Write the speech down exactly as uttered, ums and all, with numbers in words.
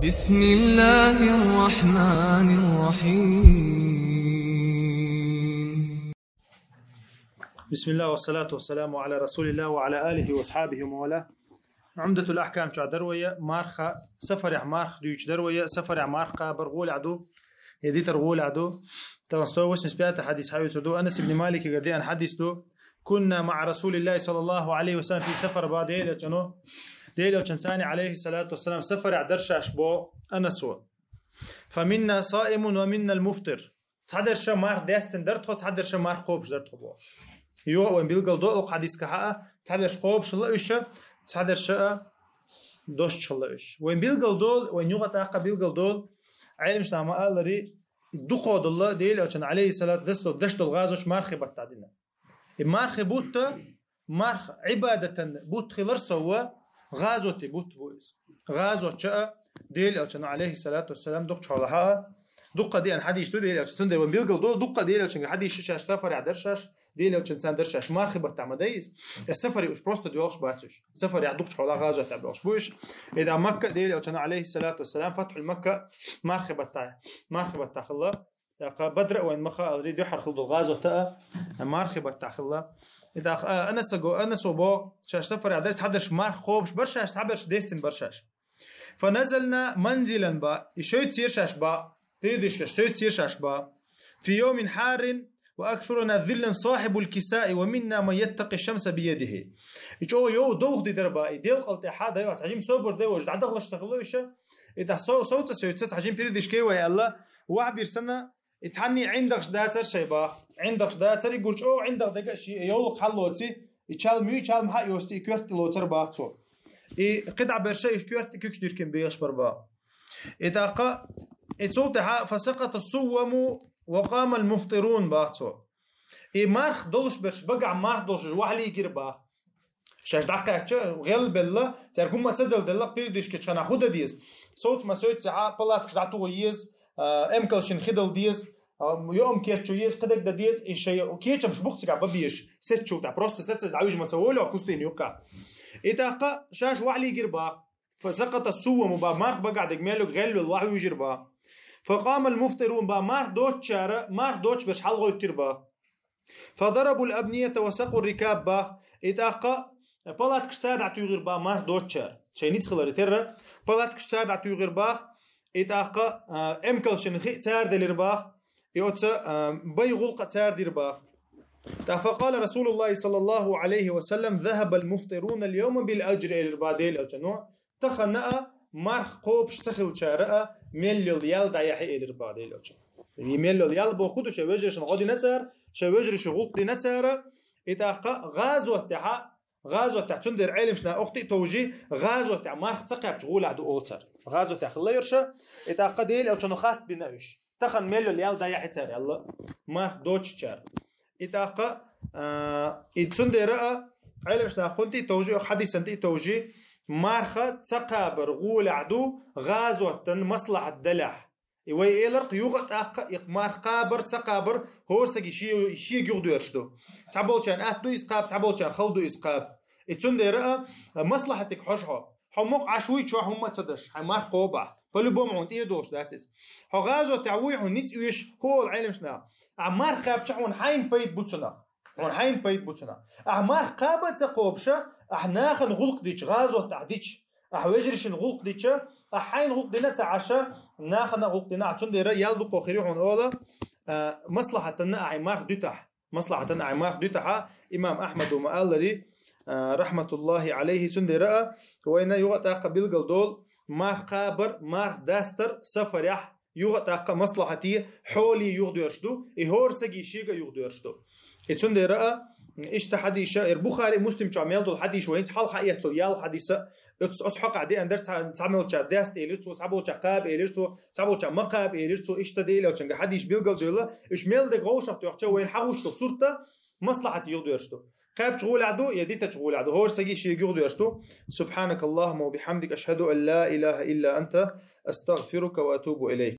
بسم الله الرحمن الرحيم. بسم الله والصلاة والسلام على رسول الله وعلى آله وأصحابه ومن والاه. عمدة الأحكام чу дар вай, марха, сафарехь марха дуьйцуш дар вай, сафарехь марха кхабар гӀолехь ду, я дитар гӀолехь ду. Тахан сто восемьдесят пятый хьадис хьавоьцур ду, Анас ибн Маликагара деана хьадис ду. كنا مع رسول الله صلى الله عليه وسلم في سفر, бах Делан Элчано, Делан Элчанца, عليه الصلاة والسلام, сафарехь дара уж, бох Анаса. فمنا الصائم ومنا المفطر. Цхьадерш марха даьстина дара тхо, цхьадерш марха кхобуш дара тхо, бох. Юха вайна билгал до оцу хьадисехь а, цхьадерш кхобуш хилла уьш, цхьадерш а дошуш хилла уьш. Вайна билгал долу, вайна юха тӀаккха билгал долу, Ӏеламнаха ма-аллара, дукха долу Делан Элчано, عليه الصلاة والسلام, деш долу гӀазоташ мархин баттахь дина. И мархин бутт, марха Ӏибадатан бутт хилар сов, гӀазотийн бутт бу иза. ГӀазот чу а Делан Элчано, عليه الصلاة والسلام, дукхачу хьолахь а, дуккха а деана хьадисаш ду Делан Элчанан, цундела вайна билгал до, дуккха а Делан Элчанан хьадисаш ду шаьш сафарехь дара уж, Делан Элчанца дара уж, мархин баттахь ма дай иза. Я сафаре уьш просто доьлхуш бац уьш. Сафарехь дукхачу хьолахь гӀазотехь боьлхуш бу уьш. И да Макка Делан Элчано, عليه الصلاة والسلام, Фатхьул Макка мархин баттахь, мархин баттахь хилла. ТӀаккха Бадр а вайна ма хаалара, дуьххьара хилла долу гӀазот а мархин баттахь хилла. И тӀаккха, а, Анаса го, Анаса бох, шаьш сафарехь дара, цхьадерш марха кхобуш бара шаьш, цхьаберш даьстина бара шаьш. فنزلنا منزلا, бах, и шуьйцира шаьш, бах, передышкаш шуьйцира шаьш, бах. في يوم حار وأكثرنا ظلا صاحب الكساء ومنا من يتقي الشمس بيده. И чӀогӀа йовха довха де дара, бах, и делкъал тӀехь а, дайва цхьа жима собар дай вожа, дӀадахалуш ца хилла уьш. И тӀаккха сов-, совца-совца цхьа жима передышка вай аьлла, вахьбира санна, и цхьанний ӀиндагӀаш дацара шайн, бах. ӀиндагӀаш дацара, и гур чӀогӀа ӀиндагӀ дага а шен, и йовлакх хьаллоций, и чалма юй, чалма хьа а йости, и коьрта тӀе лоцура, бах, цо. И кхидӀа берш а, и коьрта тӀе куьгаш диркина бехаш бара, бах. И тӀаккха, и цул тӀаьхьа, فسقط الصوام وقام المفطرون, бах цо. И марха долуш берш, багахь марха долуш уьш вахьлийгира, бах. Шаьш дӀакхаьчча, гӀелбелла, цаьрга хӀумма ца дала делла, передышкаш чу хенахь хӀун дан деза? Совца ма-совцахь, палаткаш дӀатугӀа еза, а, эмкалшна хи дала деза, а, йоам кечъян еза, кхидерг дан деза, и шайн кечамаш бу-кх цигахь бан безаш, сецчул тӀаьхьа. Просто сецаза дӀавижа ма ца волу хьо пустыне юккъехь. И тӀаккха шаьш вахьлийгира, бах. فسقط الصوام, бах, марха багахь дерг мел йолу гӀелвелла вахьвуьйжира, бах. فقام المفطرون, бах, марха доцучара, марха доцуш берш хьалагӀевттира, бах. فضربوا الأبنية وسقوا الركاب, бах. И тӀаккха палаткаш цара дӀатуьйхира, бах, марха доцучара. Шайн ницкъ хиларе терра, палаткаш цара дӀатуьйхира, бах. И тӀаккха, а, эмкалшна хи цара делира, бах. И оцу, а, бай гӀуллакх а цара дира, бах. ТӀаккха فقال رسول الله صلى الله عليه وسلم: ذهب المفطرون اليوم بالأجر, элира, бах, Делан Элчано. Тахана а марха кхобуш ца хиллачара а мел йолу ял дӀаяьхьи, элира, бах, Делан Элчано. И мел йолу ял бохург ду, шайн вежаршна гӀо дина цара, шайн вежаршна гӀуллакх дина цара. И тӀаккха гӀазот тӀехь а, гӀазот тӀехь, цундела Ӏеламнаха охьатаӀа товжий, гӀазот тӀехь марха ца кхаьбча гӀолехь ду олу цара. ГӀазот тӀехь хилла йора ша, и тӀаккха Делан Элчано хаста бина уьш. Тахана мел йолу ял дӀаяьхьи цара аьлла, марха доцучара. И тӀаккха, а, и цундела а, Ӏеламнаха хӀунда тӀе товжий, оха хьадисана тӀе товжий, марха ца кхабар гӀолехь ду гӀазотан маслахьат далехь. И вай эларх юха а тӀаккха а, и марха кхабар, ца кхабар, хӀора саги ши-, шега юхадоьрзуш ду. Цхьаболчарна атта ду иза кхаба, цхьаболчарна хала ду иза кхаба. И цундела а, маслахьатиг хьожа хьо. Хьо мукъа Ӏаш вуй, чохь хӀумма а ца даш, хьайн марха кхобахь. По-любому хьуна тӀера долуш дац иза. Хьо гӀазот тӀехь вуй, хьуна ницкъ оьшу, хӀун олу Ӏеламнаха? Ахьа марха кхаьбча хьуна хьайна пайда бу цунах. Хьуна хьайна пайда бу цунах. Ахьа марха кхаба а ца кхобуша, ахьа нахана гӀуллакх дича, гӀазот ахьа дича, ахьа вежаршна гӀуллакх дича, ахьа хьайна гӀуллакх дина а ца Ӏаша, нахана а гӀуллакх дина ахьа. Цундела ял дукха хир ю хьуна ола, а, маслахьатанна ахьа марха дуьтахь. Маслахьатан ахьа марха дуьтахьа, имам Ахьмада ма-аллара, а, рахьматуллахӀи Ӏалайхи, цундела а, вайна юха а тӀаккха билгал долу, марха кхабар, марха дастар сафарехь, юха а тӀаккха маслахьате, хьоле юхадоьрзуш ду, и хӀора саги шега а юхадоьрзуш ду. И цундела а, иштта хьадиса, эр Бухари, Муслим чохь мел долу хьадис вайна хьалха эцо, ял хьадиса, Оцу, оцу хьокъехь деана дара, цхьа, цхьаболчара даьстта элира цо, цхьаболчара кхаба элира цо, цхьаболчара ма кхаба элира цо, иштта Делан Элчанан хьадисаш билгал а девлла, уьш мел дерг вовшах тоьхча, вайна хьан гуш ду сурт, маслахьате юхадоьрзуш ду. Кхаьбча гӀолехь ду, я дитача гӀолехь ду, хӀора саги шега юхадоьрзуш ду. سبحانك اللهم وبحمدك، أشهد أن لا إله إلا أنت، أستغفرك وأتوب إليك.